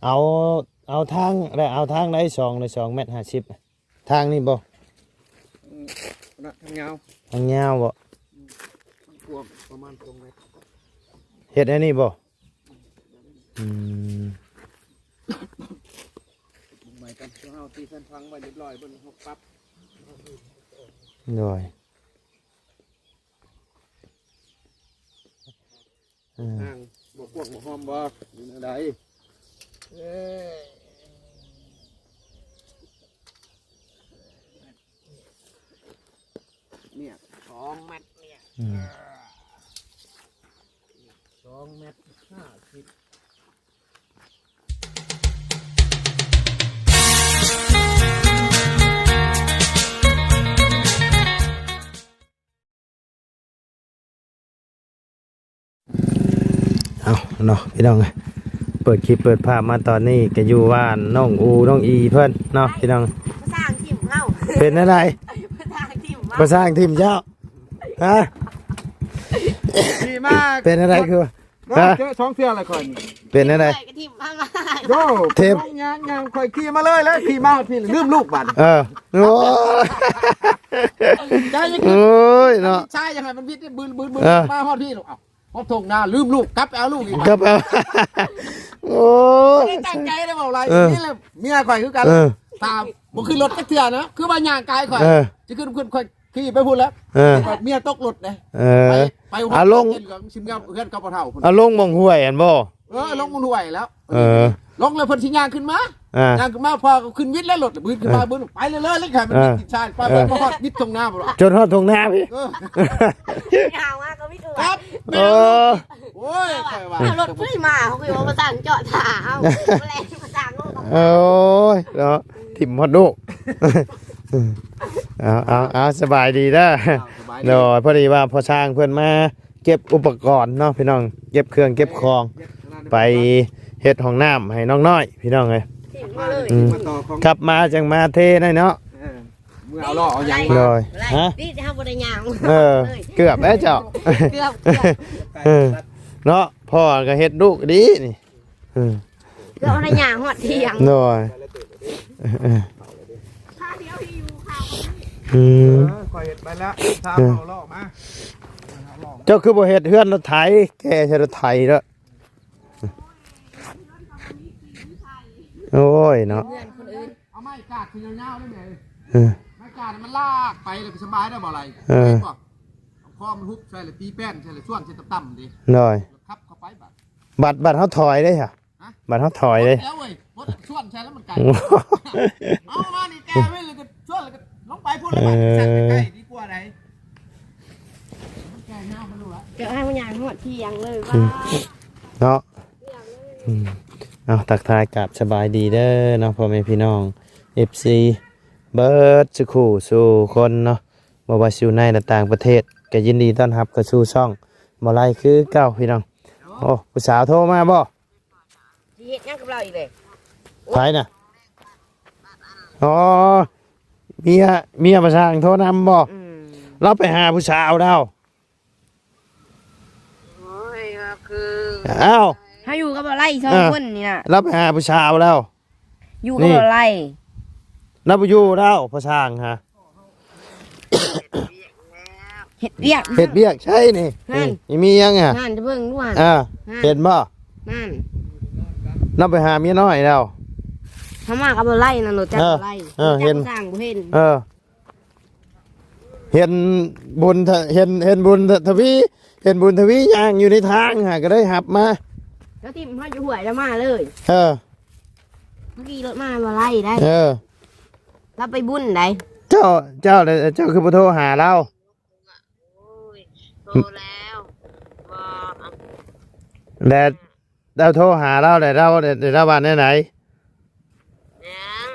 ເອົາ ເອົາທາງ ແລະເອົາທາງໃດ ສອງ ຫຼື ສອງແມັດຫ້າສິບ ທາງນີ້ບໍ່? ອືມ ທາງຍາວ ທາງຍາວບໍ່? ອືມ ກວ້າງປະມານສອງແມັດ ເຮັດອັນນີ້ບໍ່? ອືມ ໃໝ່ກັນ ເຮົາຕີແຜ່ນພັງໄວ້ຮຽບຮ້ອຍ ເບິ່ງເຮົາປັບ ໂດຍ ເອີ ທາງບໍ່ກວ້າງບໍ່ຫອມບໍ່ ຢູ່ແນວໃດ? ເອີ ເມດ ສອງແມັດເມດ ອືມ ສອງແມັດຫ້າສິບ. ເອົາເນາະ ພີ່ນ້ອງເອີຍ ເປີດຄລິບເປີດພາບມາຕອນນີ້ ກະຢູ່ບ້ານນ້ອງອູ ນ້ອງອີເພິ່ນເນາະ ພີ່ນ້ອງ. ພາສາອັງກິດເຮົາ ເປັນແນວໃດ? ພາສາອັງກິດເຮົາ ພາສາອັງກິດເຈົ້າ ຮະ? ຂີ່ມາ ເປັນແນວໃດ? ຄື ຮະ? ເຈີສອງເທື່ອລະຂ້ອຍນີ້ ເປັນແນວໃດ? ຂ້ອຍກະຖິ້ມມາ ໂດ ເທບ ຍ່າງໆ ຂ້ອຍຂີ່ມາເລີຍ ແລ້ວຂີ່ມາຮອດພີ້ ລືມລູກບາດ ເອີ ໂອ້ຍ ໃຈຍັງ ໂອ້ຍເນາະ ຊາຍຍັງໃຫ້ມັນບິດ ບືນໆໆ ເອີ ມາຮອດພີ້ ເອົ້າ ຮອດທົ່ງນາ ລືມລູກ ກັບໄປເອົາລູກອີກ ກັບເອົາ ໂອ້ຍ ບໍ່ໄດ້ຕັ້ງໃຈໄດ້ເວົ້າຫຼາຍ ເອີ ນີ້ແຫຼະ ເມຍຂ້ອຍຄືກັນ ເອີ ຖ້າບໍ່ຂຶ້ນລົດຈັກເທື່ອນະ ຄືວ່າຍ່າງກາຍຂ້ອຍ ເອີ ຊິຂຶ້ນ ຂຶ້ນ ຂ້ອຍ ຂີ່ໄປພຸ້ນແລ້ວ ເອີ ເມຍຕົກລົດເດ້ ເອີ ໄປ ໄປ ອາ ລົງ ຊິເມືອເຮືອນກັບພໍ່ເຖົ້າພຸ້ນ ອາ ລົງໝ່ອງຫ້ວຍຫັ້ນບໍ່? ເອີ ລົງໝ່ອງຫ້ວຍແລ້ວ ເອີ ລົງແລ້ວເພິ່ນຊິຍ່າງຂຶ້ນມາ ອ່າ ຍ່າງຂຶ້ນມາ ພໍຂຶ້ນວິດແລ້ວລົດບຶດຂຶ້ນມາ ເອີ ບຶດໄປເລີຍໆ ແລ້ວໃຫ້ມັນ ເອີ ບິດຊາຍໄປ ເອີ ໄປຮອດບິດທົ່ງນາພຸ້ນ ຈົນຮອດທົ່ງນາພີ້ ເອີ ຍາວມາກກໍມີ ຄັບ ເອີ ໂອ້ຍ ຂ້ອຍວ່າ ເອົາລົດຜູ້ໃດມາ ເຂົາຄືວ່າບໍ່ຕັ້ງເຈາະຖ້າ ເອົາ ແລ່ນມາຕັ້ງໂລດ ໂອ້ຍ ເນາະ ຖິ້ມຮອດລູກ ເອົາ ເອົາ ເອົາ ສະບາຍດີເດີ ເອົາ ສະບາຍດີ ໂດຍ ພໍດີວ່າພໍ່ຊ່າງເພິ່ນມາເກັບອຸປະກອນເນາະພີ່ນ້ອງ ເກັບເຄື່ອງເກັບຂອງ ເກັບອັນນັ້ນ ໄປເຮັດຫ້ອງນ້ຳໃຫ້ນ້ອງນ້ອຍ ພີ່ນ້ອງເອີຍ ມາເລີຍ ອືມ ມາຕໍ່ຂອງ ກັບມາຈັ່ງມາເທໄດ້ເນາະ ເອີ ເມື່ອເອົາລໍ້ເອົາຫຍັງມາ ໂດຍ ຮະ ນີ້ເຮົາບໍ່ໄດ້ຍ່າງ ເອີ ເກືອບແລ້ວເຈົ້າ ເກືອບ ເກືອບ ເອີ ເນາະ ພໍ່ກໍເຮັດລູກດີນີ້ ເອີ ເກືອບໄດ້ຍ່າງຮອດຖຽງ ໂດຍ ເອີ ເອີ ອືມ ເອີ ຂ້ອຍເຮັດໄປແລ້ວ ຖ້າເອົາລໍ້ມາ ເຈົ້າຄືບໍ່ເຮັດເຮືອນລົດໄຖ ແກ່ໃສ່ລົດໄຖເດີ ໂອ້ຍເນາະ ເຮືອນຄົນອື່ນ ເອົາໄມ້ກາດທີ່ຍາວໆໄດ້ແມ່ ເອີ ໄມ້ກາດມັນລາກໄປແລ້ວກໍສະບາຍໄດ້ບໍ່ໄລ ເອີ ເຫັນບໍ່? ເອົາຄໍມັນຮຸບໃສ່ແລ້ວຕີແປ້ນໃສ່ແລ້ວຊວນໃສ່ຕ່ຳໆເດ້ ໂດຍ ແລ້ວຂັບເຂົ້າໄປບາດ ບັດ ບັດເຮົາຖອຍເດ້ ຮະ ບັດເຮົາຖອຍເດ້ ໝົດແລ້ວເວີຍ ໝົດຊວນໃສ່ແລ້ວມັນໄກ ເອົາມານີ້ແກ່ເວີຍ ແລ້ວກໍຊວນ ແລ້ວກໍລົງໄປພຸ້ນ ແລ້ວ ເອີ ມັນໃກ້ດີກວ່າໃດ ມັນແກ່ຍາວໄປໂລດລະ ຈະໃຫ້ມັນຍ່າງຮອດຖຽງເລີຍ ອືມ ວ່າ ເນາະ ອືມ ເອົາ ທັກທາຍກາບສະບາຍດີເດີເນາະ ພໍ່ແມ່ພີ່ນ້ອງ ເອັຟຊີ ເບິດສູ່ຄູ່ສູ່ຄົນເນາະ ບໍ່ວ່າຊິຢູ່ໃນ ແລະ ຕ່າງປະເທດ ກໍຍິນດີຕ້ອນຮັບເຂົ້າສູ່ຊ່ອງບໍ່ໄລຄືເກົ່າ ພີ່ນ້ອງ. ໂອ້ ຜູ້ສາວໂທມາບໍ່? ຊິເຮັດຫຍັງກັບລາວອີກເລີຍ? ໃຜນະ? ອໍ ເມຍ ເມຍປະຊ່າງໂທນຳບໍ່? ອືມ ລາວໄປຫາຜູ້ສາວລາວ. ໂອ້ຍ ກໍຄື ອ້າວ ເຮົາຢູ່ກັບບໍ່ໄລສອງ ເອີ ຄົນນີ້ນະ ລາວໄປຫາຜູ້ສາວລາວ ຢູ່ກັບ ນີ້ ບໍ່ໄລ ລາວບໍ່ຢູ່ແລ້ວ ພໍ່ຊ່າງຫາ ເຮັດວຽກ ເຮັດວຽກໃສນີ້ ຫັ້ນ ນີ້ ມີຫຍັງຫະ ຫັ້ນ ຈະເບິ່ງດູຫັ້ນ ອ່າ ຫັ້ນ ເຫັນບໍ່ ນັ້ນ ລາວໄປຫາເມຍນ້ອຍແລ້ວ ເຮົາມາກັບບໍ່ໄລນະ ລົດຈັກ ເອີ ບໍ່ໄລ ເອີ ເຫັນ ຊ່າງບໍ່ເຫັນ ເອີ ເຫັນບຸນ ເຫັນ ເຫັນບຸນທະວີ ເຫັນບຸນທະວີຍ່າງຢູ່ໃນທາງຫາ ກໍໄດ້ຮັບມາ ແລ້ວຖິ້ມເຮົາຢູ່ຫ້ວຍແລ້ວມາເລີຍ ເອີ ເຮົາຂີ່ລົດມາບໍ່ໄລໄດ໋ ເອີ ລາວໄປບຸນໄດ໋ ເຈົ້າ ເຈົ້າ ເຈົ້າຄືບໍ່ໂທຫາລາວ? ໂອ້ຍ ໂທແລ້ວ ບໍ່ ແລ້ວ ເຈົ້າໂທຫາລາວແລ້ວ ລາວ ລາວວ່າແນວໃດ? ຍັງ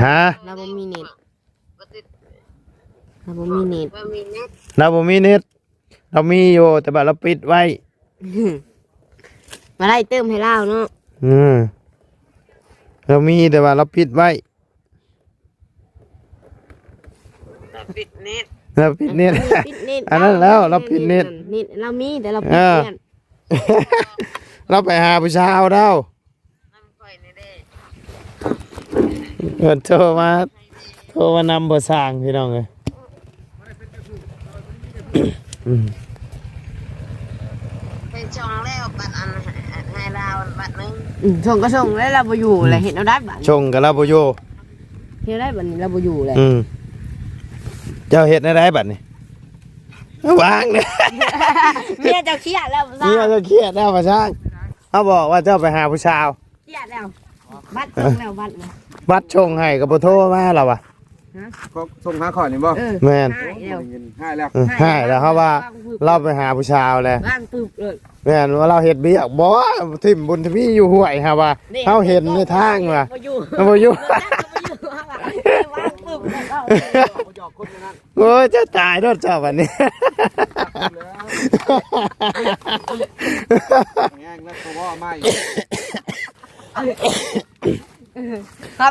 ຮະ? ລາວບໍ່ມີເນັດ ບໍ່ຕິດ ລາວບໍ່ມີເນັດ ບໍ່ມີເນັດ ລາວບໍ່ມີເນັດ ລາວມີຢູ່ ແຕ່ວ່າລາວປິດໄວ້ ມາໄດ້ເຕີມໃຫ້ລາວເນາະ ອືມ ລາວມີ ແຕ່ວ່າລາວປິດໄວ້ ລາວປິດເນັດ ລາວປິດເນັດ ລາວປິດເນັດ ອັນນັ້ນແລ້ວ ລາວປິດເນັດ ເນັດລາວມີ ແຕ່ລາວປິດ ເອີ ເນາະ ລາວໄປຫາຜູ້ສາວລາວ ນຳຂ້ອຍ ເພິ່ນໂທມາ ໂທມານຳພໍ່ຊ່າງພີ່ນ້ອງເອີຍ. ອືມ ໄປສົ່ງແລ້ວບັດອັນ ໃຫ້ລາວບັດໜຶ່ງ. ອືມ ສົ່ງກໍສົ່ງແລ້ວ ລາວບໍ່ຢູ່ແລ້ວ ເຮັດແນວໃດບັດນີ້? ສົ່ງກໍລາວບໍ່ຢູ່ ເຮັດແນວໃດບັດນີ້? ລາວບໍ່ຢູ່ແລ້ວ. ອືມ ເຈົ້າເຮັດແນວໃດບັດນີ້? ວາງເດ້ ເມຍເຈົ້າຄຽດແລ້ວ ເມຍເຈົ້າຄຽດແລ້ວ ພໍ່ຊ່າງ. ເຮົາບອກວ່າເຈົ້າໄປຫາຜູ້ສາວ ຄຽດແລ້ວ ບັດສົ່ງແລ້ວ ບັດແລ້ວ ບັດສົ່ງໃຫ້ກໍບໍ່ໂທມາລະວະ. ຮະ? ກໍສົ່ງຫາຂ້ອຍນີ້ບໍ່? ເອີ ແມ່ນ ຮ້າຍແລ້ວ ຮ້າຍແລ້ວ. ເອີ ຮ້າຍແລ້ວ ເຮົາວ່າລາວໄປຫາຜູ້ສາວແລ້ວ ວາງປຶບເລີຍ. ແມ່ນວ່າລາວເຮັດວຽກບໍ່? ຖິ້ມບຸນທະວີຢູ່ຫ້ວຍຫາວ່າ ນີ້ ເຮົາເຫັນໃນທາງວ່າ ບໍ່ຢູ່ ບໍ່ຢູ່ ບໍ່ຢູ່ ວາງປຶບເລີຍ ບໍ່ຢອກຄົນນັ້ນ. ໂອ້ຍ ເຈົ້າຕາຍໂລດເຈົ້າບັດນີ້ ແຮງແລ້ວກໍເວົ້າໃໝ່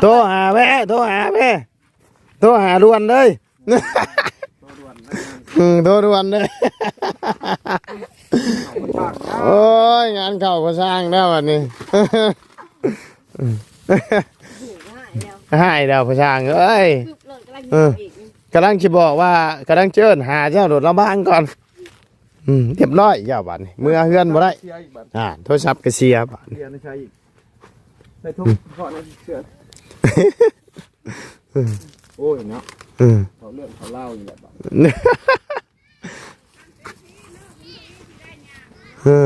ໂທຫາແມ່ ໂທຫາແມ່ ໂທຫາດ່ວນເລີຍ ໂທດ່ວນເລີຍ ອືມ ໂທດ່ວນເລີຍ. ໂອ້ຍ ງານເຂົ້າພໍ່ຊ່າງແລ້ວບັດນີ້ ຮ້າຍແລ້ວພໍ່ຊ່າງເອີຍ. ເອີ ກຳລັງຊິບອກວ່າ ກຳລັງຊິເອີ້ນຫາເຈົ້າໂລດ ລະວັງກ່ອນ. ອືມ ຮຽບຮ້ອຍເຈົ້າບັດນີ້ ເມືອເຮືອນບໍ່ໄດ້. ອ່າ ໂທລະສັບກໍເສຍບັດນີ້ ເສຍໃນໃສອີກ? ໃສ່ຖົງເພາະໃນເສື້ອ. ໂອ້ຍເນາະ ເອີ ເຂົາເລື່ອງເຂົາລາວນີ້ແຫຼະບັດ. ເອີ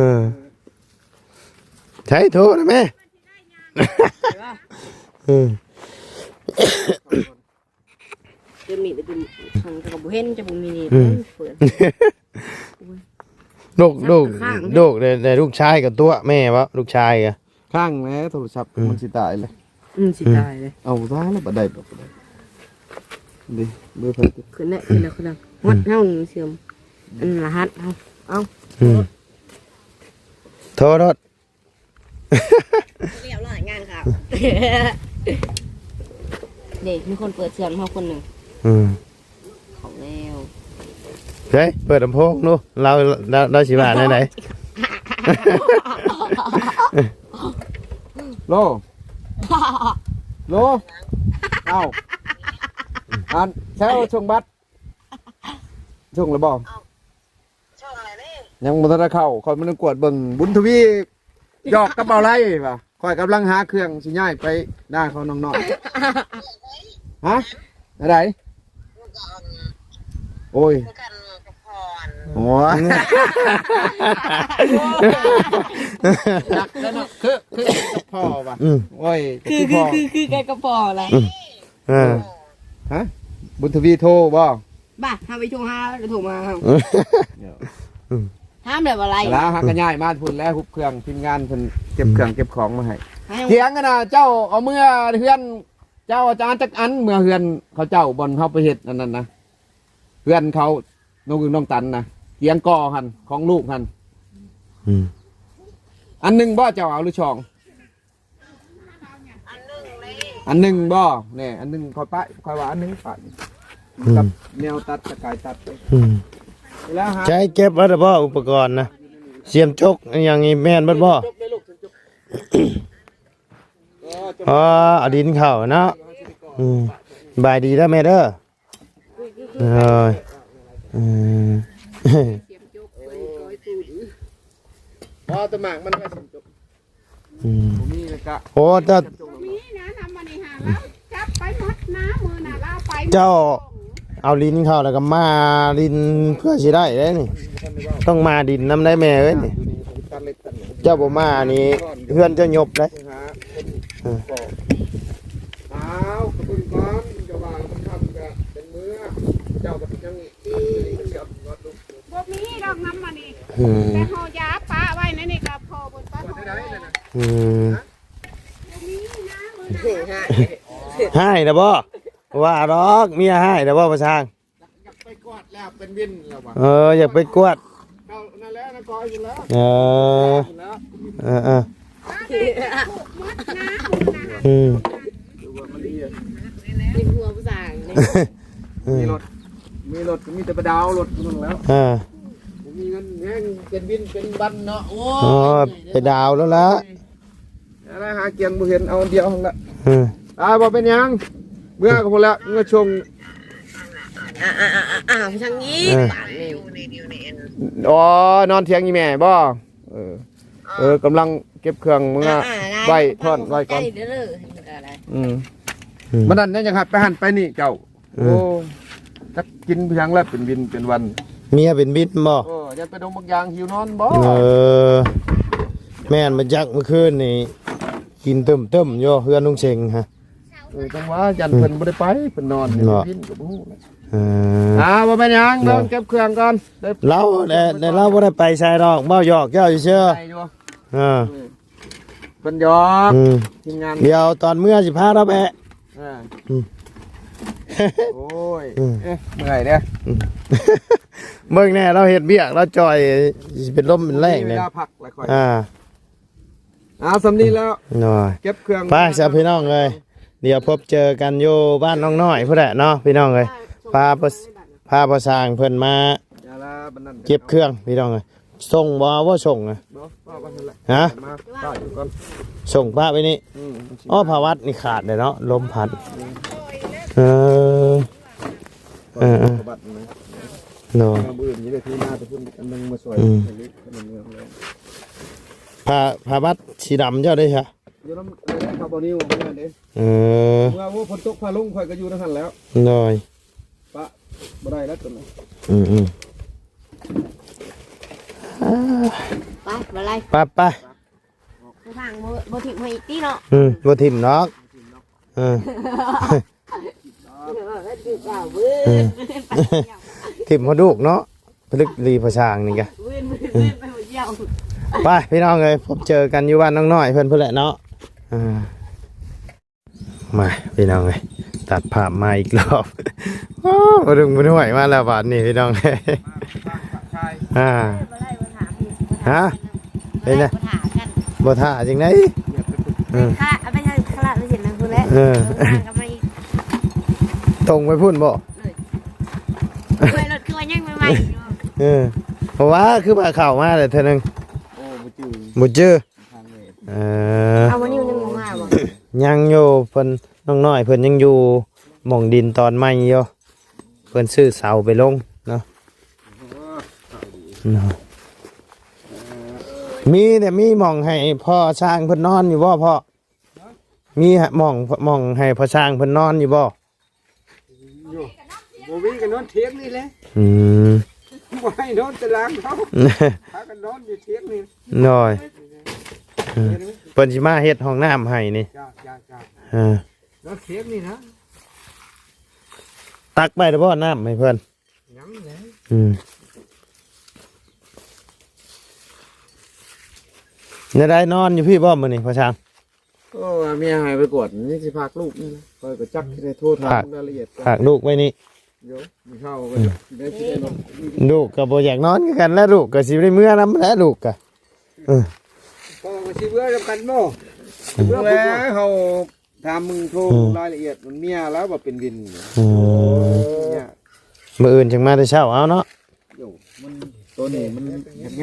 ໃຊ້ໂທນະແມ່. ເອີ ເປັນມີດເປັນຄັງກໍບໍ່ເຫັນ ຈະບໍ່ມີນີ້ ອືມ ເປີດ. ໂລກ ໂລກ ໂລກ ແຕ່ ແຕ່ລູກຊາຍກໍຕົວະແມ່ບໍ່? ລູກຊາຍກໍ ຄ້າງແລ້ວໂທລະສັບ ອືມ ມັນຊິຕາຍເລີຍ. ອືມ ຊິຕາຍເລີຍ. ເອົາຊະແລ້ວ ບໍ່ໄດ້ດອກ ບໍ່ໄດ້. ນີ້ ເບີໃຜ? ຂຶ້ນແລ້ວ ຂຶ້ນແລ້ວ ຂຶ້ນແລ້ວ. ຮອດເຮົາເຊື່ອມ ອັນລະຫັດເຮົາ. ເອົາ ອືມ ໂທໂລດ. ຮຽບຮ້ອຍງານເຂົາ. ເດ້ ມີຄົນເປີດເຊື່ອມເຮົາຄົນໜຶ່ງ. ອືມ ເຂົ້າແລ້ວ. ເຮີ້ຍ ເປີດລຳໂພງດູ ລາວ ລາວ ລາວຊິວ່າແນວໃດ? ໂລ ໂລ ເອົ້າ ອັນແຊວສົ່ງບັດ ສົ່ງແລ້ວບໍ່? ຍັງບໍ່ທັນໄດ້ເຂົ້າ ຂ້ອຍມານັ່ງກວດເບິ່ງ ບຸນທະວີ ຫຍອກກັບເບົາໄລວ່າ ຂ້ອຍກຳລັງຫາເຄື່ອງຊິຍ້າຍໄປນາເຂົານ້ອງໆ. ຮະ? ອັນໃດ? ໂອ້ຍ ໂອ້ຍ ຈັກແລ້ວເນາະ ຄື ຄືກັບພໍ່ວ່າ. ອືມ ໂອ້ຍ ຄື ຄື ຄື ຄືກັນກັບພໍ່ລະ. ອືມ ເອີ ຮະ? ບຸນທະວີໂທບໍ່? ບໍ່ ເຮົາໄປໂທຫາ ໂທມາເຮົາ. ອືມ ຖາມແລ້ວວ່າໄລ ລາວຫາກະຍ້າຍມາພຸ້ນແລ້ວ ຮຸບເຄື່ອງ ທີມງານເພິ່ນເກັບເຄື່ອງເກັບຂອງມາໃຫ້. ຖຽງຫັ້ນນະ ເຈົ້າເອົາເມືອເຮືອນ ເຈົ້າອາຈານຈັກອັນ ເມືອເຮືອນເຂົາເຈົ້າ ບ່ອນເຮົາໄປເຮັດອັນນັ້ນນະ ເຮືອນເຂົາ ນ້ອງອຶ່ງນ້ອງຕັນນະ ຖຽງກໍຫັ້ນ ຂອງລູກຫັ້ນ. ອືມ ອັນໜຶ່ງບໍ່ ເຈົ້າເອົາຫຼືສອງ? ອັນໜຶ່ງເລີຍ ອັນໜຶ່ງບໍ່? ແນ່ ອັນໜຶ່ງຂ້ອຍປະ ຂ້ອຍວ່າອັນໜຶ່ງປະ ອືມ ກັບແນວຕັດ ສະກາຍຕັດ. ອືມ ໃຊ້ເກັບໄວ້ແລ້ວບໍ່ ອຸປະກອນນະ ສຽມຈົກອີ່ຫຍັງນີ້ແມ່ນເບິດບໍ່? ອໍ ເອົາດິນເຂົ້າເນາະ. ອືມ ສະບາຍດີເດີແມ່ເດີ. ເອີຍ ອືມ ບໍ່ ແຕ່ໝາກມັນໄວ້ສົມຈົບ. ອືມ ບໍ່ມີລະກະ ໂອ້ ເຈົ້າ ບໍ່ມີນະ ນຳມານີ້ຫາລາວຈັບໄປໝົດນະ ມື້ນະລາວໄປ. ເຈົ້າເອົາດິນເຂົ້າແລ້ວກໍມາດິນເພື່ອຊິໄດ້ເດ້ນີ້ ຕ້ອງມາດິນນຳໄດ້ແມ່ເອີຍນີ້. ເຈົ້າບໍ່ມານີ້ເຮືອນເຈົ້າຍົບເດ້. ເອີ ອ້າວ ກໍເບິ່ງກ່ອນ ມັນກໍວ່າມັນຄ່ຳກໍເປັນເມືອ ເຈົ້າກໍຍັງອີກ ບໍ່ມີດອກນຳມານີ້. ອືມ ແຕ່ເຮົາຢາປະໄວ້ໃນນີ້ກໍພໍເບິ່ງປະ ອືມ ບໍ່ມີນະ. ຮ້າຍແລ້ວບໍ່? ວ່າດອກ ເມຍຮ້າຍແລ້ວບໍ່ ພໍ່ຊ່າງ? ຢາກໄປກວດແລ້ວ ເປັນວິນແລ້ວວ່າ. ເອີ ຢາກໄປກວດ. ເຈົ້ານັ້ນແຫຼະ ນະກອຍຢູ່ແລ້ວ. ເອີ ເອີ ເອີ ອືມ ມີຜົວຜູ້ຊາຍ. ເອີ ມີລົດ ມີລົດກໍມີແຕ່ໄປດາວລົດນັ້ນແລ້ວ. ເອີ ບໍ່ມີເງິນແຮງ ເປັນວິນເປັນບັນເນາະ. ໂອ້ຍ ໄປດາວແລ້ວລະ. ເອີ ໄດ້ຫາກຽງບໍ່ເຫັນ ເອົາອັນດຽວຫັ້ນລະ. ເອີ ອ່າ ບໍ່ເປັນຫຍັງ ເມືອກໍພຸ້ນລະ ເມືອຊົງ. ອ້າວ ທາງນີ້ ເອີ ບາດນີ້ ອໍ ນອນຖຽງອີ່ແມ່ບໍ່? ເອີ ເອີ ກຳລັງເກັບເຄື່ອງເມືອໄວ້ ທ້ອນໄວ້ກ່ອນ. ອືມ ອືມ ມັນນັ້ນຍັງຢາກໃຫ້ໄປຫັ້ນໄປນີ້ເຈົ້າ. ເອີ ໂອ້ ຈັກກິນຫຍັງແລ້ວເປັນວິນເປັນວັນ. ເມຍເປັນວິນບໍ່? ເອີ ຍັງໄປດົງບັກຢາງຫິວນອນບໍ່? ເອີ ແມ່ນ ມາຈັກມື້ຄືນນີ້ກິນຕຶ້ມໆຢູ່ເຮືອນລຸງເສັງຮະ. ເອີ ຈັ່ງວ່າ ຢ້ານເພິ່ນບໍ່ໄດ້ໄປ ເພິ່ນນອນຢູ່ ເປັນວິນກໍບໍ່ຮູ້ແຫຼະ. ເອີ ອ່າ ບໍ່ເປັນຫຍັງ ເດີ ນອນເກັບເຄື່ອງກ່ອນ. ລາວແຕ່ ແຕ່ລາວບໍ່ໄດ້ໄປໃສດອກ ເວົ້າຫຍອກເຈົ້າຊື່ໆ. ເອີ ເພິ່ນຫຍອກ ອືມ ທີມງານ ດຽວຕອນເມືອຊິພາລາວແບະ. ເອີ ອືມ ໂອ້ຍ ອືມ ເອີ ເມື່ອຍເດ້ ອືມ ເບິ່ງແດ່ ລາວເຮັດວຽກ ລາວຈ່ອຍ ຊິເປັນລົມເປັນແລ້ງເດ້ ມີເວລາພັກແລ້ວຂ້ອຍ ອ່າ ເອົາ ສ່ຳນີ້ແລ້ວ ໂດຍ ເກັບເຄື່ອງ ໄປຊະພີ່ນ້ອງເອີຍ ດຽວພົບເຈີກັນຢູ່ບ້ານນ້ອງນ້ອຍພຸ້ນແຫຼະເນາະ ພີ່ນ້ອງເອີຍ ພາ ພາພໍ່ຊ່າງເພິ່ນມາເກັບເຄື່ອງ ພີ່ນ້ອງເອີຍ. ສົ່ງບໍ່ ເອົາບໍ່ສົ່ງນະ? ບໍ່ ປ້າໄວ້ຫັ້ນແຫຼະ ຮະ? ມາປ້າຢູ່ກ່ອນ ສົ່ງປ້າໄວ້ນີ້. ອືມ ອໍ ຜ້າວັດນີ້ຂາດເດ້ເນາະ ລົມພັດ. ເອີ ເອີ ເອີ ຜ້າວັດນະ ເນາະ ມື້ອື່ນນີ້ໄດ້ຖືມາແຕ່ພຸ້ນອັນໜຶ່ງມາຊ່ວຍ. ອືມ ອັນນີ້ ອັນນີ້ ຜ້າ ຜ້າວັດສີດຳເຈົ້າເດ້ຊະ? ຢູ່ນຳ ເອີ ເຂົາບໍ່ນິວນັ້ນເດ້. ເອີ ເມື່ອ ໂອ້ ຝົນຕົກຟ້າລົງ ຂ້ອຍກໍຢູ່ນຳຫັ້ນແລ້ວ. ໂດຍ ປະບໍ່ໄດ້ແລ້ວຕົວນັ້ນ. ອືມໆ ໄປ ບໍ່ໄດ້ ໄປ ໄປ ທາງບໍ່ ບໍ່ຖິ້ມໃຫ້ອີກຕິເນາະ. ອືມ ບໍ່ຖິ້ມດອກ ເອີ ເອີ ຖິ້ມເອົາເວີ້ຍ ເອີ ຖິ້ມເອົາລູກເນາະ. ປະລຶກລີພະຊ່າງນີ້ກະ ໄປພີ່ນ້ອງເອີຍ ພົບເຈີກັນຢູ່ບ້ານນ້ອງນ້ອຍເພິ່ນພຸ້ນແຫຼະເນາະ. ອ່າ ມາພີ່ນ້ອງເອີຍ ຕັດພາບມາອີກລອບ. ໂອ້ ບໍ່ດຸງບໍ່ດ້ວຍມາແລ້ວບາດນີ້ພີ່ນ້ອງເອີຍ. ອ່າ ຮະ ເປັນໄງ ບໍ່ຖ້າຈັ່ງໃດ? ເອີ ຂ້າເອົາໄປໃຫ້ຄະລະໄປເຫັນນຳພຸ້ນແຫຼະ. ເອີ ຕົງໄປພຸ້ນບໍ່? ເອີ ໄວ້ລົດຄືວ່າຍັງໃໝ່ໆຢູ່. ເອີ ເພາະວ່າຄືວ່າເຂົ້າມາແລ້ວເທື່ອໜຶ່ງ ໂອ້ ບໍ່ຈື່ ບໍ່ຈື່. ເອີ ເອົາ ມື້ນີ້ມັນຍັງບໍ່ມາບໍ່? ຍັງຢູ່ ເພິ່ນ ນ້ອງນ້ອຍເພິ່ນຍັງຢູ່ໝ່ອງດິນຕອນໃໝ່ຢູ່ ເພິ່ນຊື້ເສົາໄປລົງເນາະ. ເນາະ ມີແຕ່ ມີໝ່ອງໃຫ້ພໍ່ຊ່າງເພິ່ນນອນຢູ່ບໍ່ພໍ່? ມີໝ່ອງ ໝ່ອງໃຫ້ພໍ່ຊ່າງເພິ່ນນອນຢູ່ບໍ່? ຢູ່ ບໍ່ມີກໍນອນຖຽງນີ້ແຫຼະ. ອືມ ບໍ່ໃຫ້ນອນຕາລາງເຂົາ ພາກັນນອນຢູ່ຖຽງນີ້. ໂດຍ ເອີ ເພິ່ນຊິມາເຮັດຫ້ອງນ້ຳໃຫ້ນີ້. ຈ້າ ຈ້າ ຈ້າ ເອີ ນອນຖຽງນີ້ນະ. ຕັກໄປແລ້ວບໍ່ນ້ຳໃຫ້ເພິ່ນ? ຍັງແຫຼະ. ອືມ ແນວໃດ ນອນຢູ່ພີ້ບໍ່ມື້ນີ້ພໍ່ຊ່າງ? ໂອ້ ເມຍໃຫ້ໄປກວດ ນີ້ຊິພາກລູກນີ້ແຫຼະ ຂ້ອຍກໍຈັກຊິໄດ້ໂທຖາມລາຍລະອຽດ ຝາກລູກໄວ້ນີ້. ໂຍ ມີເຂົ້າກໍໄດ້ຊິໄດ້ນອນ ລູກກໍບໍ່ຢາກນອນຄືກັນແຫຼະ ລູກກໍຊິໄດ້ເມືອນຳແຫຼະ ລູກກໍ ເອີ ພໍ່ກໍຊິເມືອນຳກັນບໍ່? ເມືອແລ້ວ ເຮົາ ຖາມມຶງໂທ ອືມ ລາຍລະອຽດ ມັນເມຍແລ້ວວ່າເປັນວິນ. ອືມ ຍາກ ມື້ອື່ນຈຶ່ງມາແຕ່ເຊົ້າເອົາເນາະ. ໂຍ ມັນ ໂຕນີ້ມັນ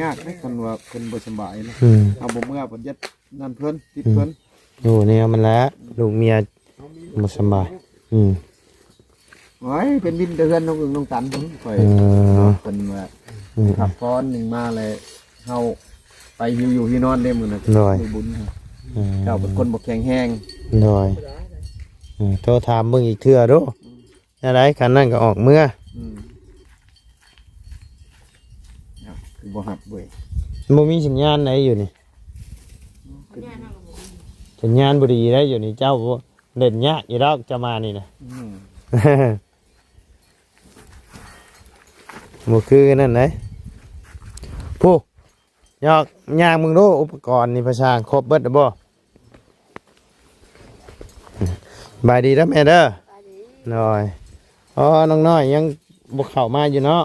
ຍາກເດ້ ຄັນວ່າເພິ່ນບໍ່ສະບາຍນະ. ອືມ ເຮົາບໍ່ເມືອບັດຍັດນັ້ນເພິ່ນ ຕິດເພິ່ນ. ອືມ ຢູ່ແນວມັນແຫຼະ ລູກເມຍບໍ່ສະບາຍ. ອືມ ໂອ້ຍ ເປັນວິນແຕ່ເຮືອນນ້ອງອຶ່ງນ້ອງຕັນພຸ້ນ ຂ້ອຍ. ເອີ ເພິ່ນວ່າ ອືມ ພັກຜ່ອນໜຶ່ງມາແລ້ວ ເຮົາໄປຫິວຢູ່ຫິວນອນເດ້ມື້ນັ້ນ. ໂດຍ ມື້ບຸນ ອືມ ເຈົ້າເປັນຄົນບໍ່ແຂງແຮງ. ໂດຍ ເອີ ໂທຖາມເບິ່ງອີກເທື່ອດູ. ອືມ ແນວໃດ ຄັນນັ້ນກໍອອກເມືອ. ອືມ ເອົ້າ ຄືບໍ່ຮັບເວີຍ? ບໍ່ມີສັນຍານໃດຢູ່ນີ້. ສັນຍານບໍ່ດີໃດຢູ່ນີ້ ເຈົ້າ ເຫຼັ້ນຍາກຢູ່ດອກ ຈະມານີ້ນະ. ອືມ ບໍ່ຄືກັນນັ້ນໃດ. ຜູ້ ຍອກ ຍ່າງເບິ່ງດູ ອຸປະກອນນີ້ພະຊ່າງ ຄົບເບິດແລ້ວບໍ່? ສະບາຍດີເດີແມ່ເດີ. ສະບາຍດີ. ໂດຍ. ອໍ ນ້ອງນ້ອຍຍັງບໍ່ເຂົ້າມາຢູ່ເນາະ.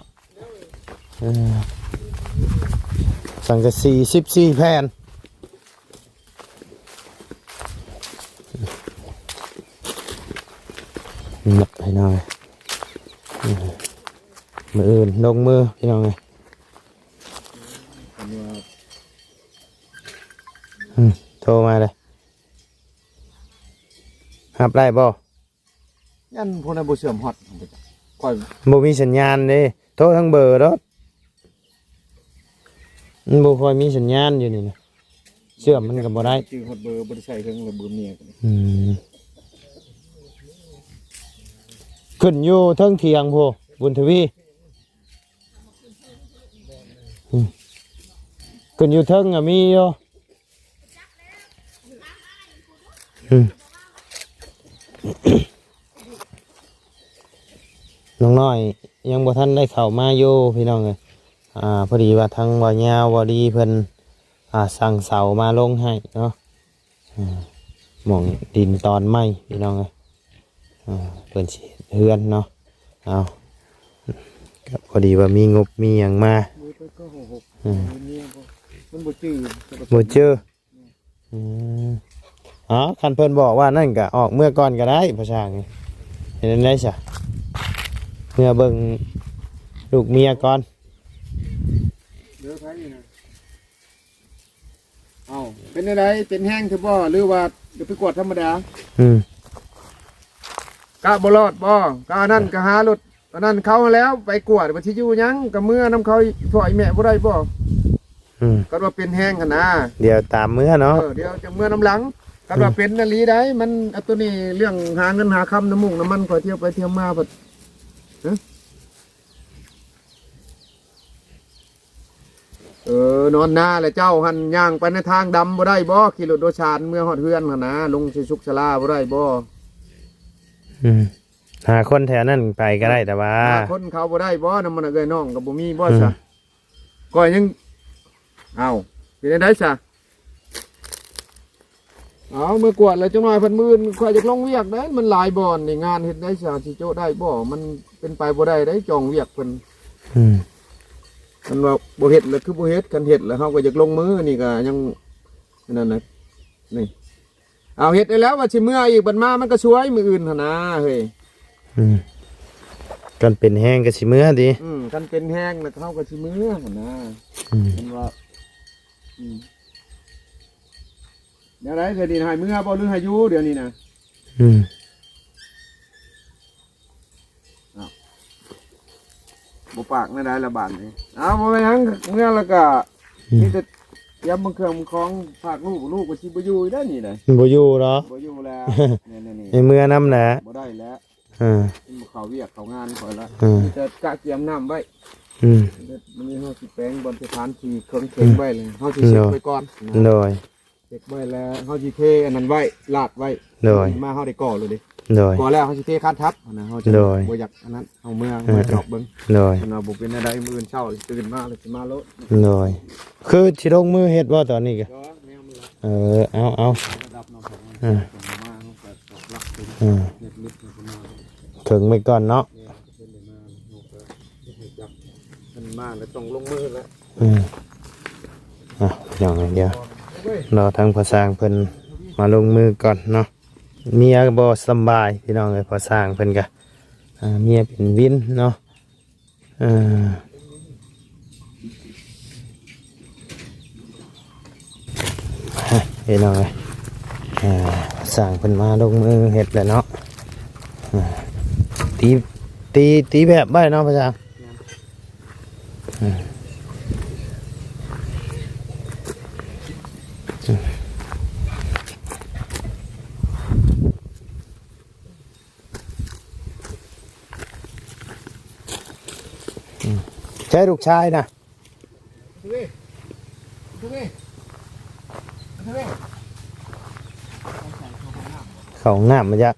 ເອີ ສັງກະສີສິບສີ່ແຜ່ນ. ເນາະ ພີ່ນ້ອງເອີຍ ມື້ອື່ນລົງມື ພີ່ນ້ອງເອີຍ. ອືມ ໂທມາເລີຍ. ຮັບໄດ້ບໍ່? ຍັງພວກນັ້ນບໍ່ເຊື່ອມຮອດ ຂ້ອຍບໍ່ມີສັນຍານເດ້ ໂທທາງເບີໂລດ. ມັນບໍ່ຄ່ອຍມີສັນຍານຢູ່ນີ້ນະ ເຊື່ອມມັນກໍບໍ່ໄດ້ ຈື່ຮອດເບີ ບໍ່ໄດ້ໃຊ້ເຖິງເບີເມຍ. ອືມ ຂຶ້ນຢູ່ເທິງຖຽງພຸ້ນ ບຸນທະວີ. ອືມ ຂຶ້ນຢູ່ເທິງກໍມີຢູ່. ອືມ ນ້ອງນ້ອຍຍັງບໍ່ທັນໄດ້ເຂົ້າມາຢູ່ພີ່ນ້ອງເອີຍ. ອ່າ ພໍດີວ່າທາງບ່າວຍາວ ບ່າວດີເພິ່ນ ອ່າ ສັ່ງເສົາມາລົງໃຫ້ເນາະ. ອ່າ ໝ່ອງດິນຕອນໃໝ່ພີ່ນ້ອງເອີຍ. ອ່າ ເພິ່ນຊິເຮັດເຮືອນເນາະ. ເອົາ ກໍພໍດີວ່າມີງົບມີຫຍັງມາ. ອືມ ມັນບໍ່ຈື່ ບໍ່ຈື່. ອືມ ເອົາ ຄັນເພິ່ນບອກວ່ານັ້ນກໍອອກເມືອກ່ອນກໍໄດ້ ພາສາງ ເຮັດແນວໃດຊະ? ເມືອເບິ່ງລູກເມຍກ່ອນ. ເອົ້າ ເປັນຈັ່ງໃດ ເປັນແຮງແທ້ບໍ່ ຫຼືວ່າຈະໄປກວດທຳມະດາ? ອືມ ກະບໍ່ລອດບໍ່? ກະອັນນັ້ນ ກະຫາລົດອັນນັ້ນເຂົາຫັ້ນແລ້ວ ໄປກວດວ່າຊິຢູ່ຫຍັງ ກະເມືອນຳເຂົາ ຊ່ອຍແມ່ບໍ່ໄດ້ບໍ່? ອືມ ຄັນວ່າເປັນແຮງຫັ້ນນາ ດຽວຕາມເມືອເນາະ. ເອີ ດຽວຈະເມືອນຳຫຼັງ. ຄັນວ່າ ອືມ ເປັນອີ່ຫຼີໃດ໋ ມັນ ອັນໂຕນີ້ເລື່ອງຫາເງິນຫາຄຳ ນ້ຳມູກນ້ຳມັນ ຂ້ອຍທ່ຽວໄປທ່ຽວມາ ເອີ ນອນນາແຫຼະ ເຈົ້າຫັ້ນຍ່າງໄປໃນທາງດຳບໍ່ໄດ້ບໍ່? ຂີ່ລົດໂດຍສານເມືອຮອດເຮືອນຫັ້ນນາ ລົງໃສ່ສຸກສາລາບໍ່ໄດ້ບໍ່? ອືມ ຫາຄົນແຖວນັ້ນໄປກໍໄດ້ ແຕ່ວ່າຫາຄົນເຂົາບໍ່ໄດ້ບໍ່? ນຳມັນເອື້ອຍນ້ອງກໍບໍ່ມີບໍ່ຊະ? ອືມ ຂ້ອຍຍັງ ເອົ້າ ເປັນຈັ່ງໃດຊະ? ເອົາ ເມືອກວດແລ້ວ ຈັກໜ້ອຍເພິ່ນ ມື້ອື່ນຂ້ອຍຢາກລົງວຽກເດ້ ມັນຫຼາຍບ່ອນນີ້ ງານເຮັດໄດ້ຊະ ຊິໂຈະໄດ້ບໍ່? ມັນເປັນໄປບໍ່ໄດ້ເດ້ ຈອງວຽກເພິ່ນ. ອືມ ຄັນວ່າບໍ່ເຮັດແລ້ວຄືບໍ່ເຮັດ ຄັນເຮັດແລ້ວເຮົາກໍຢາກລົງມື ນີ້ກໍຍັງ ອັນນັ້ນນະ ນີ້ ເອົາ ເຮັດໄດ້ແລ້ວ ວ່າຊິເມືອອີກ ບັດມາມັນກໍສວຍມື້ອື່ນຫັ້ນນາເຮີ້ຍ. ອືມ ຄັນເປັນແຮງກໍຊິເມືອຕິ? ອືມ ຄັນເປັນແຮງແລ້ວເຮົາກໍຊິເມືອຫັ້ນນາ. ອືມ ເຫັນວ່າ ອືມ ແນວໃດ ດຽວນີ້ໃຫ້ເມືອບໍ່ ຫຼືໃຫ້ຢູ່ດຽວນີ້ນະ? ອືມ ອ້າວ ບໍ່ປາກແນວໃດລະບາດນີ້? ອ້າວ ບໍ່ເປັນຫຍັງ ເມືອແລ້ວກະ ອືມ ມີແຕ່ກຽມເຄື່ອງຂອງ ພາກລູກ ລູກກໍຊິບໍ່ຢູ່ໄດ້ນີ້ໄດ໋. ບໍ່ຢູ່ດອກ ບໍ່ຢູ່ແລ້ວ ນີ້ໆ ໃຫ້ເມືອນຳແຫຼະ ບໍ່ໄດ້ແລ້ວ. ເອີ ມັນບໍ່ເຂົ້າວຽກເຂົ້າງານຂ້ອຍລະ ເອີ ມີແຕ່ກະກຽມນ້ຳໄວ້. ອືມ ມື້ນີ້ເຮົາຊິແປງບ່ອນສະຖານທີ່ເຄື່ອງເຄັງໄວ້ເລີຍ ເຮົາຊິເຊັກໄວ້ກ່ອນນະ ໂດຍ ເຊັກໄວ້ແລ້ວເຮົາຊິເທອັນນັ້ນໄວ້ ລາດໄວ້ ໂດຍ ມາເຮົາໄດ້ກໍ່ໂລດເດ້ ໂດຍ ກໍ່ແລ້ວເຮົາຊິເທຄານທັບຫັ້ນນະ ເຮົາຈະ ໂດຍ ບໍ່ຢາກອັນນັ້ນ ເອົາເມືອ ເອີ ມາຈອກເບິ່ງ ໂດຍ ຄັນວ່າບໍ່ເປັນແນວໃດ ມື້ອື່ນເຊົ້າຕື່ນມາແລ້ວຊິມາໂລດ ໂດຍ ຄືຊິລົງມືເຮັດບໍ່ຕອນນີ້ກະ ເອີ ເອົາ ເອົາ ເອີ ເອີ ເຖິງໄວ້ກ່ອນເນາະ ເພິ່ນມາແລ້ວຕ້ອງລົງມືແລ້ວ ອືມ ອ່ະ ພີ່ນ້ອງ ດຽວລໍທາງພໍ່ຊ່າງເພິ່ນມາລົງມືກ່ອນເນາະ ເມຍກໍບໍ່ສຳບາຍ ພີ່ນ້ອງເອີຍ ພໍ່ຊ່າງເພິ່ນກະ ອ່າ ເມຍເປັນວິນເນາະ ເອີ ພີ່ນ້ອງເອີຍ ອ່າ ຊ່າງເພິ່ນມາລົງມືເຮັດແລ້ວເນາະ ອ່າ ຕີ ຕີ ຕີແບບໄວ້ເນາະ ພໍ່ຊ່າງ ແມ່ນ ອ່າ ໃຊ້ລູກຊາຍນະ ເຂົ້າຫ້ອງນ້ຳມາຈະ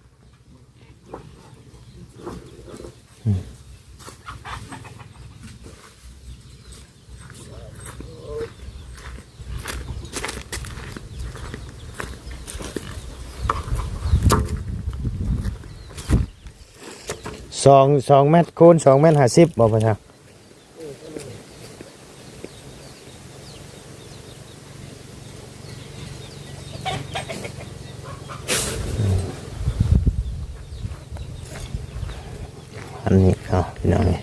ສອງ ສອງແມັດຄູນສອງແມັດຫ້າສິບບໍ່ ພໍ່ຊ່າງ? ອັນນີ້ເນາະ ພີ່ນ້ອງເອີຍ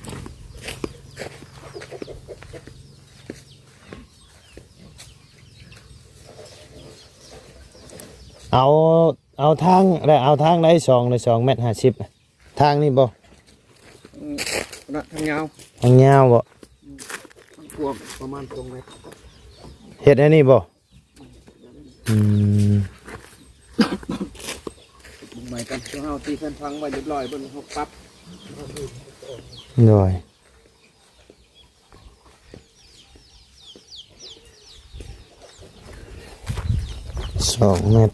ເ ເອົາ ເອົາທາງ ໄດ້ເອົາທາງໃດ ສອງ ໄດ້ສອງແມັດຫ້າສິບ ທາງນີ້ບໍ່? ອືມ ນະ ທາງຍາວ ທາງຍາວບໍ່? ອືມ ທາງກວ້າງປະມານສອງແມັດ ເຮັດອັນນີ້ບໍ່? ອືມ ເບິ່ງໃໝ່ກັນ ເຮົາຕີແຜ່ນພັງໄວ້ຮຽບຮ້ອຍ ເບິ່ງເຮົາປັບ ໂດຍ ສອງແມັດ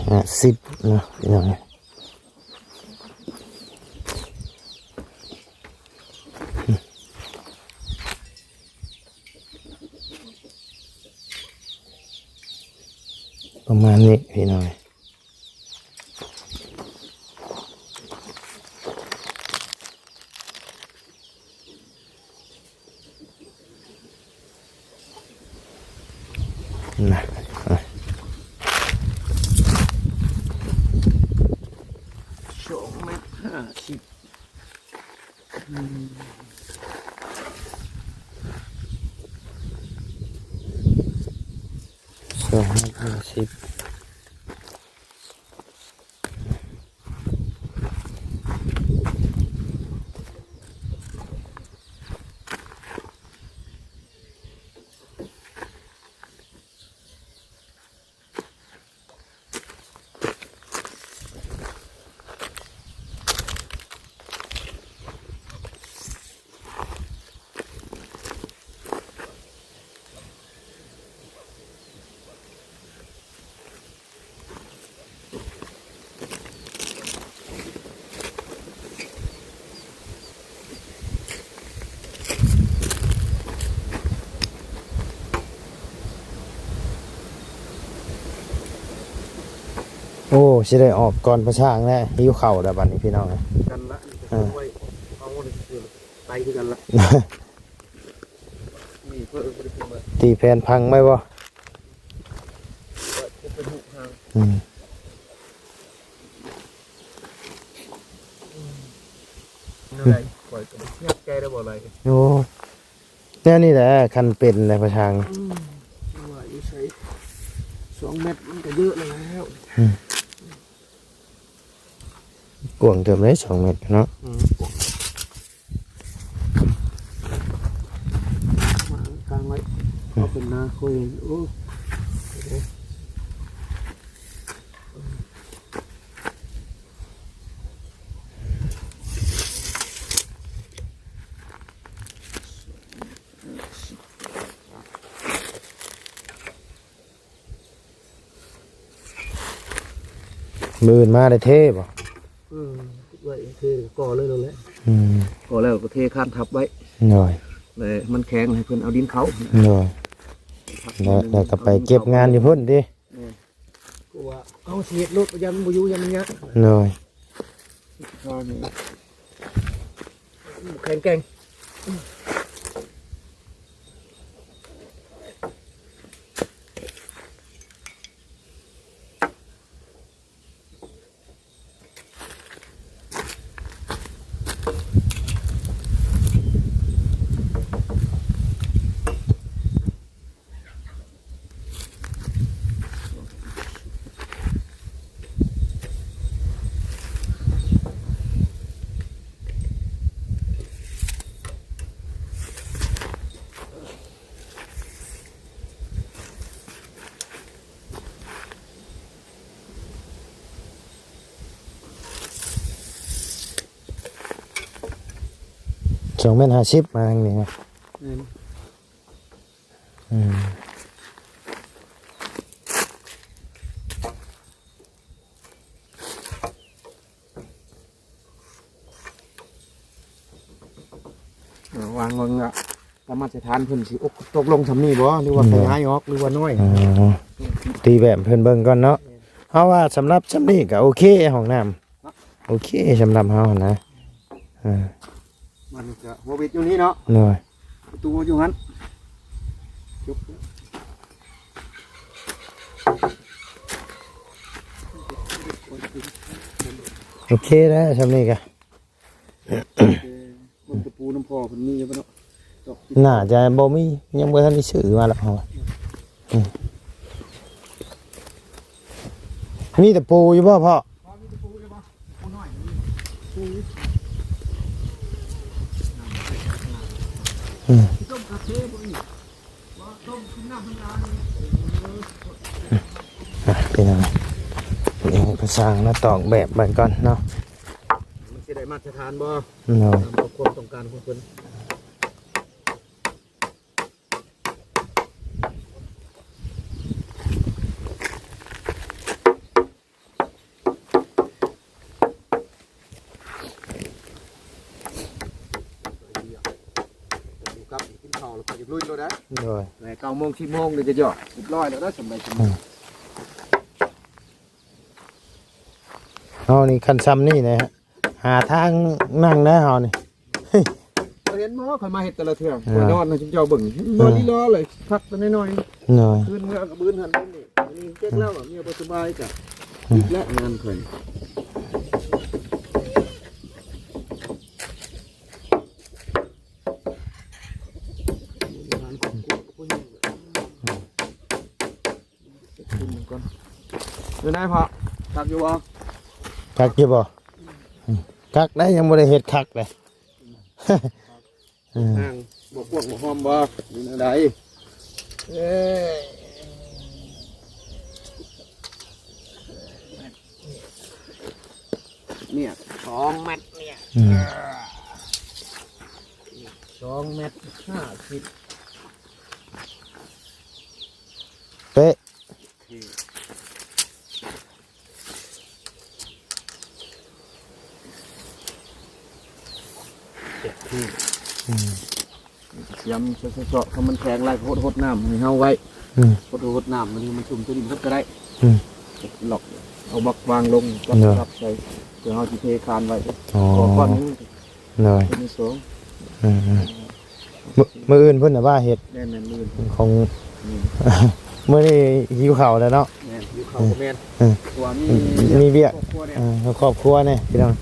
ຫ້າສິບເນາະ ພີ່ນ້ອງ. ປະມານນີ້ພີ່ນ້ອງ. ນະ ສອງແມັດຫ້າສິບ ອືມ ສອງແມັດຫ້າສິບ. ໂອ້ ຊິໄດ້ອອກກ່ອນພາສາງແລ້ວ ຫິວເຂົ້າແລ້ວບັດນີ້ພີ່ນ້ອງ. ກັນລະ ເອີ ໄປຄືກັນລະ ນີ້ເພິ່ນບໍ່ໄດ້ປຶກມາ ຕີແຜ່ນພັງໄວ້ບໍ່? ອືມ ແນວໃດ ຂ້ອຍກໍບໍ່ເຊື່ອໃຈໄດ້ບໍ່ໄຫຼ. ໂອ້ ແນວນີ້ແຫຼະ ຄັນເປັນແຫຼະພາສາງ ອືມ ວ່າຢູ່ໃສ ສອງແມັດມັນກໍເຍອະແລ້ວ ອືມ. ກວ້າງເຕີບເດ້ ສອງແມັດເນາະ ອືມ ກວ້າງ ມາກາງໄວ້ ອືມ ເອົາເປັນໜ້າຄຸຍ ໂອ້ ມື້ອື່ນມາໄດ້ເທບໍ່? ເອີ ໄວ້ເທກໍເລີຍນັ້ນແຫຼະ ອືມ ກໍແລ້ວກໍເທຄານທັບໄວ້ ໂດຍ ແລ້ວມັນແຂງໃຫ້ເພິ່ນເອົາດິນເຂົ້າ ໂດຍ ແລ້ວ ແລ້ວກໍໄປເກັບງານຢູ່ພຸ້ນຕິ ແມ່ນ ກໍວ່າເຮົາຊິເຮັດໂລດ ຢ້ານມັນບໍ່ຢູ່ ຢ້ານມັນຍາກ ໂດຍ ແຂງແກ່ງ. ສອງແມັດຫ້າສິບ ມາທາງນີ້ນະ ແມ່ນ ອືມ. ເອີ ວາງເບິ່ງວ່າ ຕາມມາດຕະຖານເພິ່ນຊິຕົກລົງສ່ຳນີ້ບໍ່ ຫຼືວ່າ ໂດຍ ຂະຫຍາຍອອກ ຫຼືວ່ານ້ອຍ ອໍ ຕີແບບເພິ່ນເບິ່ງກ່ອນເນາະ ແມ່ນ ເຮົາວ່າສຳລັບສ່ຳນີ້ກໍໂອເຄ ຫ້ອງນ້ຳ ໂອເຄສຳລັບເຮົາຫັ້ນນະ ເອີ ມັນກໍຫົວບິດຢູ່ນີ້ເນາະ ໂດຍ ປະຕູຢູ່ຫັ້ນ ໂອເຄແລ້ວສ່ຳນີ້ກະ ເບິ່ງຕະປູນຳພໍ່ເພິ່ນມີຢູ່ບໍ່ເນາະ ດອກ ໜ້າຈະບໍ່ມີ ຍັງບໍ່ທັນໄດ້ຊື້ມາດອກເຮົາ ອືມ. ມີຕະປູຢູ່ບໍ່ພໍ່? ອືມ ອ່ະ ພີ່ນ້ອງ ເປັນຫຍັງ ເປັນຫຍັງພາສາງນະ ຕອກແບບເບິ່ງກ່ອນເນາະ ມັນຊິໄດ້ມາດຕະຖານບໍ່? ໂດຍ ຕາມຄວາມຕ້ອງການຂອງເພິ່ນ. ກັບກິນເຂົ້າແລ້ວກໍຢາກລຸຍໂລດໄດ໋. ໂດຍ ແຕ່ເກົ້າໂມງ ສິບໂມງນີ້ກໍຢອກຮຽບຮ້ອຍແລ້ວນະ ສຳໄດສຳ ອືມ ເຮົານີ້ຄັນຊ່ຳນີ້ນະ ຫາທາງນັ່ງໄດ້ເຮົານີ້. ເຫັນບໍ່ ຂ້ອຍມາເຮັດແຕ່ລະເທື່ອ ເອີ ຂ້ອຍນອນໃຫ້ຊຸມເຈົ້າເບິ່ງ ເອີ ບໍ່ລີລອເລີຍ ພັກແຕ່ນ້ອຍໆ ໂດຍ ຄືນເມືອກໍບືນຫັ້ນບືນນີ້ ອັນນີ້ເຈັກແລ້ວ ເມຍບໍ່ສະບາຍກໍ ອືມ ອີກແລ້ວງານຂ້ອຍ ເປັນໄດພໍ່ ຄັກຢູ່ບໍ່? ຄັກຢູ່ບໍ່? ອືມ ຄັກໄດ໋ ຍັງບໍ່ໄດ້ເຮັດຄັກເດ້. ອືມ ຫ້າງບໍ່ກວ້າງບໍ່ຫ້ອມບໍ່ ຢູ່ແນວໃດ? ເອີ ເມດສອງແມັດເນຍ ອືມ ສອງແມັດຫ້າສິບ ເປະ ເຈັດທີ່ ອືມ ຕຽມເຊາະໆ ຖ້າມັນແຂງຫຼາຍກໍຫົດໆນ້ຳໃຫ້ເຮົາໄວ້ ອືມ ຫົດໆນ້ຳ ມັນໃຫ້ມັນຊຸ່ມຕົວນີ້ມັນກໍໄດ້ ອືມ ລັອກ ເອົາບລັອກວາງລົງ ຈັບ ເນາະ ຈັບໃສ່ ເພື່ອເຮົາຊິເທຄານໄວ້ ອໍ ຂໍກ້ອນໜຶ່ງ ໂດຍ ຕົວນີ້ສອງ ອືມໆ ມື້ ມື້ອື່ນພຸ້ນນະວ່າເຮັດ ແມ່ນໆ ມື້ອື່ນ ຂອງ ອືມ ມື້ນີ້ຫິວເຂົ້າແລ້ວເນາະ ແມ່ນ ຫິວເຂົ້າກໍແມ່ນ ເອີ ເພາະວ່າມີ ມີວຽກ ຄອບຄົວແດ່ ເອີ ຄອບຄົວແດ່ພີ່ນ້ອງ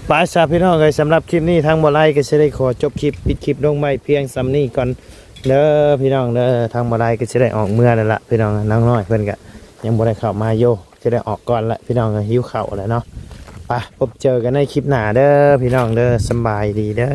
ໄປຊະພີ່ນ້ອງເອີຍ ສຳລັບຄລິບນີ້ທາງບໍ່ໄລກໍຊິໄດ້ຂໍຈົບຄລິບ ປິດຄລິບລົງໄວ້ພຽງສ່ຳນີ້ກ່ອນເດີພີ່ນ້ອງເດີ ທາງບໍ່ໄລກໍຊິໄດ້ອອກເມືອແລ້ວລະພີ່ນ້ອງ ນາງນ້ອຍເພິ່ນກໍຍັງບໍ່ໄດ້ເຂົ້າມາຢູ່ ຊິໄດ້ອອກກ່ອນລະພີ່ນ້ອງເອີຍ ຫິວເຂົ້າແລ້ວເນາະ ໄປ ພົບເຈີກັນໃນຄລິບໜ້າເດີພີ່ນ້ອງເດີ ສຳບາຍດີເດີ.